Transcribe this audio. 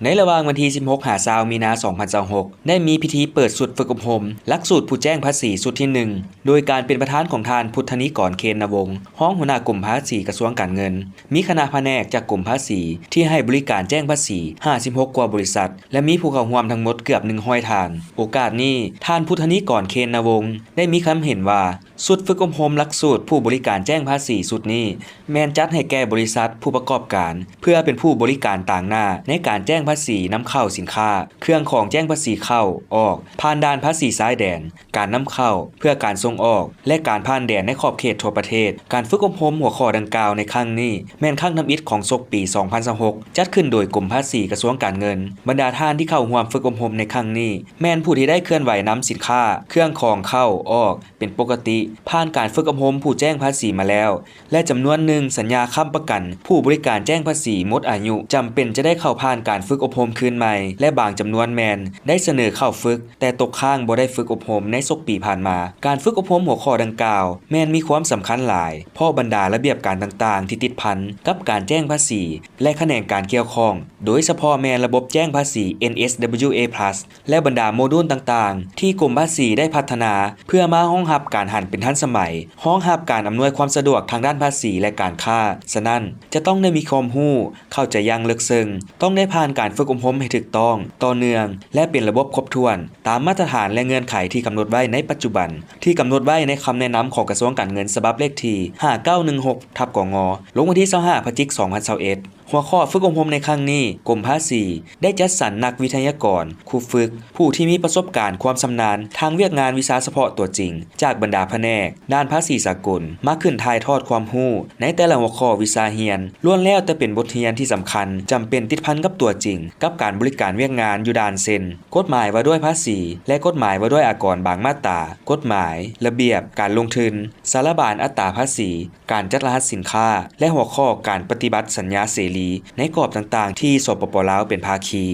ໃນລະຫວ່າງວັນທີສິບຫົກ ຫາ ຊາວ ມີນາ ສອງພັນຊາວຫົກ ໄດ້ມີພິທີເປີດຊຸດຝຶກອົບຮົມຫຼັກສູດຜູ້ແຈ້ງພາສີຊຸດທີໜຶ່ງ ໂດຍການເປັນປະທານຂອງທ່ານ ພຸດທະນີກອນ ເຄນນະວົງ ຮອງຫົວໜ້າກົມພາສີກະຊວງການເງິນ, ມີຄະນະພະແນກຈາກກົມພາສີທີ່ໃຫ້ບໍລິການແຈ້ງພາສີຫ້າສິບຫົກກວ່າບໍລິສັດ ແລະ ມີຜູ້ເຂົ້າຮ່ວມທັງໝົດເກືອບໜຶ່ງຮ້ອຍທ່ານ. ໂອກາດນີ້, ທ່ານ ພຸດທະນີກອນ ເຄນນະວົງ ໄດ້ມີຄຳເຫັນວ່າ ຊຸດຝຶກອົບຮົມຫຼັກສູດຜູ້ບໍລິການແຈ້ງພາສີຊຸດນີ້ ແມ່ນຈັດໃຫ້ແກ່ບໍລິສັດຜູ້ປະກອບການ ເພື່ອເປັນຜູ້ບໍລິການຕາງໜ້າໃນການແຈ້ງພາສີນຳເຂົ້າສິນຄ້າ, ເຄື່ອງຂອງແຈ້ງພາສີເຂົ້າ, ອອກ, ຜ່ານດ່ານພາສີຊາຍແດນ, ການນຳເຂົ້າ, ເພື່ອການສົ່ງອອກ ແລະ ການຜ່ານແດນໃນຂອບເຂດທົ່ວປະເທດ. ການຝຶກອົບຮົມຫົວຂໍ້ດັ່ງກ່າວໃນຄັ້ງນີ້ ແມ່ນຄັ້ງທຳອິດຂອງສົກປີສອງພັນຊາວຫົກ ຈັດຂຶ້ນໂດຍກົມພາສີກະຊວງການເງິນ. ບັນດາທ່ານທີ່ເຂົ້າຮ່ວມຝຶກອົບຮົມໃນຄັ້ງນີ້ ແມ່ນຜູ້ທີ່ໄດ້ເຄື່ອນໄຫວນຳສິນຄ້າ, ເຄື່ອງຂອງເຂົ້າ, ອອກ ເປັນປົກກະຕິ, ຜ່ານການຝຶກອົບຮົມຜູ້ແຈ້ງພາສີມາແລ້ວ ແລະ ຈຳນວນໜຶ່ງສັນຍາຄ້ຳປະກັນຜູ້ບໍລິການແຈ້ງພາສີໝົດອາຍຸ, ຈຳເປັນຈະໄດ້ເຂົ້າຜ່ານການຝຶກອົບຮົມຄືນໃໝ່ ແລະ ບາງຈຳນວນແມ່ນໄດ້ສະເໜີເຂົ້າຝຶກ ແຕ່ຕົກຄ້າງບໍ່ໄດ້ຝຶກອົບຮົມໃນສົກປີຜ່ານມາ. ການຝຶກອົບຮົມຫົວຂໍ້ດັ່ງກ່າວແມ່ນມີຄວາມສຳຄັນຫຼາຍ, ເພາະບັນດາລະບຽບການຕ່າງໆທີ່ຕິດພັນກັບການແຈ້ງພາສີ ແລະ ຂະແໜງການກ່ຽວຂ້ອງ, ໂດຍສະເພາະແມ່ນລະບົບແຈ້ງພາສີ ເອັນເອສດັບເບິນຢູເອພລັສ ແລະ ບັນດາໂມດູນຕ່າງໆ ທີ່ກົມພາສີໄດ້ພັດທະນາ ເພື່ອມາຮອງຮັບການຫັນເປັນທັນສະໄໝ, ຮອງຮັບການອຳນວຍຄວາມສະດວກທາງດ້ານພາສີ ແລະ ການຄ້າ. ສະນັ້ນ, ຈະຕ້ອງໄດ້ມີຄວາມຮູ້ເຂົ້າໃຈຢ່າງເລິກເຊິ່ງ, ຕ້ອງໄດ້ຜ່ານການຝຶກອົບຮົມໃຫ້ຖືກຕ້ອງ, ຕໍ່ເນື່ອງ ແລະ ເປັນລະບົບຄົບຖ້ວນ, ຕາມມາດຕະຖານ ແລະ ເງື່ອນໄຂທີ່ກຳນົດໄວ້ໃນປັດຈຸບັນ, ທີ່ກຳນົດໄວ້ໃນຄຳແນະນຳຂອງກະຊວງການເງິນສະບັບເລກທີຫ້າເກົ້າໜຶ່ງຫົກ ທັບ ກງ ລົງວັນທີຊາວຫ້າ ພະຈິກ ສອງພັນຊາວເອັດ. ຫົວຂໍ້ຝຶກອົບຮົມໃນຄັ້ງນີ້, ກົມພາສີໄດ້ຈັດສັນນັກວິທະຍາກອນ, ຄູຝຶກ, ຜູ້ທີ່ມີປະສົບການຄວາມຊຳນານທາງວຽກງານວິຊາສະເພາະຕົວຈິງ ຈາກບັນດາພະແນກດ້ານພາສີສາກົນ ມາຂຶ້ນຖ່າຍທອດຄວາມຮູ້ໃນແຕ່ລະຫົວຂໍ້ວິຊາຮຽນ, ລ້ວນແລ້ວແຕ່ເປັນບົດຮຽນທີ່ສຳຄັນ, ຈຳເປັນຕິດພັນກັບຕົວຈິງ, ກັບການບໍລິການວຽກງານຢູ່ດ່ານ ເຊັ່ນ ກົດໝາຍວ່າດ້ວຍພາສີ ແລະ ກົດໝາຍວ່າດ້ວຍອາກອນບາງມາດຕາ, ກົດໝາຍ, ລະບຽບການລົງທຶນ, ສາລະບານອັດຕາພາສີ, ການຈັດລະຫັດສິນຄ້າ ແລະ ຫົວຂໍ້ການປະຕິບັດສັນຍາເສລີໃນກອບຕ່າງໆທີ່ ສປປ ລາວ ເປັນພາຄີ.